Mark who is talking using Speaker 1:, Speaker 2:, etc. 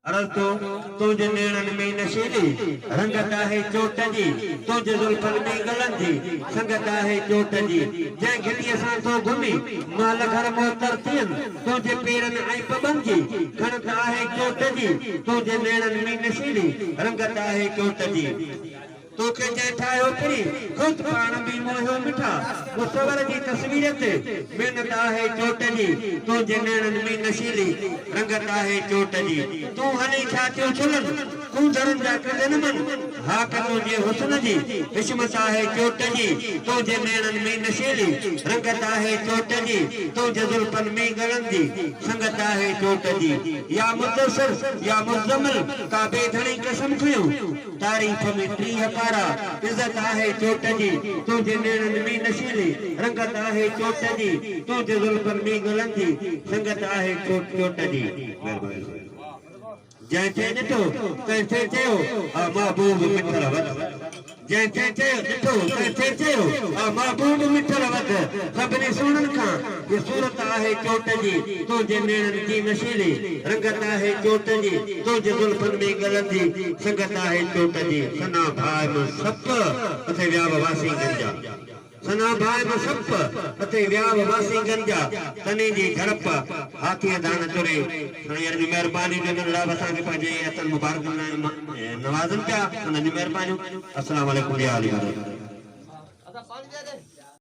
Speaker 1: عرض ٿو، تنهنجي نيڻن ۾ نشيلي رنگت آهي چوٽ جي، تنهنجي زلفن ۾ گلن جي سنگت آهي چوٽ جي، جنهن گهليء سان ٿو گهمين، محل گهر معطر ٿين، تنهنجي پيرن ۽ پٻن جي کڻت آهي چوٽ جي، تنهنجي نيڻن ۾ نشيلي رنگت آهي چوٽ جي. توکي جنهن ٺاهيو پرين، خود پاڻ به موهيو مٺا، مصور جي تصوير تي، محنت آهي چوٽ جي، تنهنجي نيڻن ۾ نشيلي، رنگت آهي چوٽ جي. تون هلين ڇاتيون ڇلن، ڪونڌرن جا ڪڍن من، هاڪ تنهنجي حسن جي، حشمت آهي چوٽ جي، تنهنجي نيڻن ۾ نشيلي، رنگت آهي چوٽ جي، تنهنجي زلفن ۾ گلن جي، سنگت آهي چوٽ جي. يا مدثر يا مزمل، ڪعبي ڌڻي قسم کنيو. تعريف ۾ 30 پارا، عزت آهي چوٽ جي، تنهنجي نيڻن ۾ نشيلي، رنگت آهي چوٽ جي، تنهنجي زلفن ۾ گلن جي، سنگت آهي چوٽ جي. مهرباني سائين. جنهن کي ڏٺو تنهن کي چيو آ محبوب مٺل وڌ. جنهن کي چيو ڏٺو تنهن کي چيو آ محبوب مٺل وڌ. سڀني سهڻن کان هي صورت آهي چوٽ جي، تنهنجي نيڻن جي نشيلي، رنگت آهي چوٽ جي، تنهنجي زلفن ۾ گلن جي سنگت آهي چوٽ جي، سنا ڀاء م سپ، اٿئي ويا به واسينگن جا. سنا ڀاء م سپ، اٿئي ويا به واسينگن جا، تني جي جهڙپ، هاٿيء دان چري. سائين يارن جون مهربانيون جو ننڍڙا به اسان کي پنهنجي هٿن مبارڪن نوازن پيا، سندن جون مهربانيون. السلام عليڪم يا علي مدد.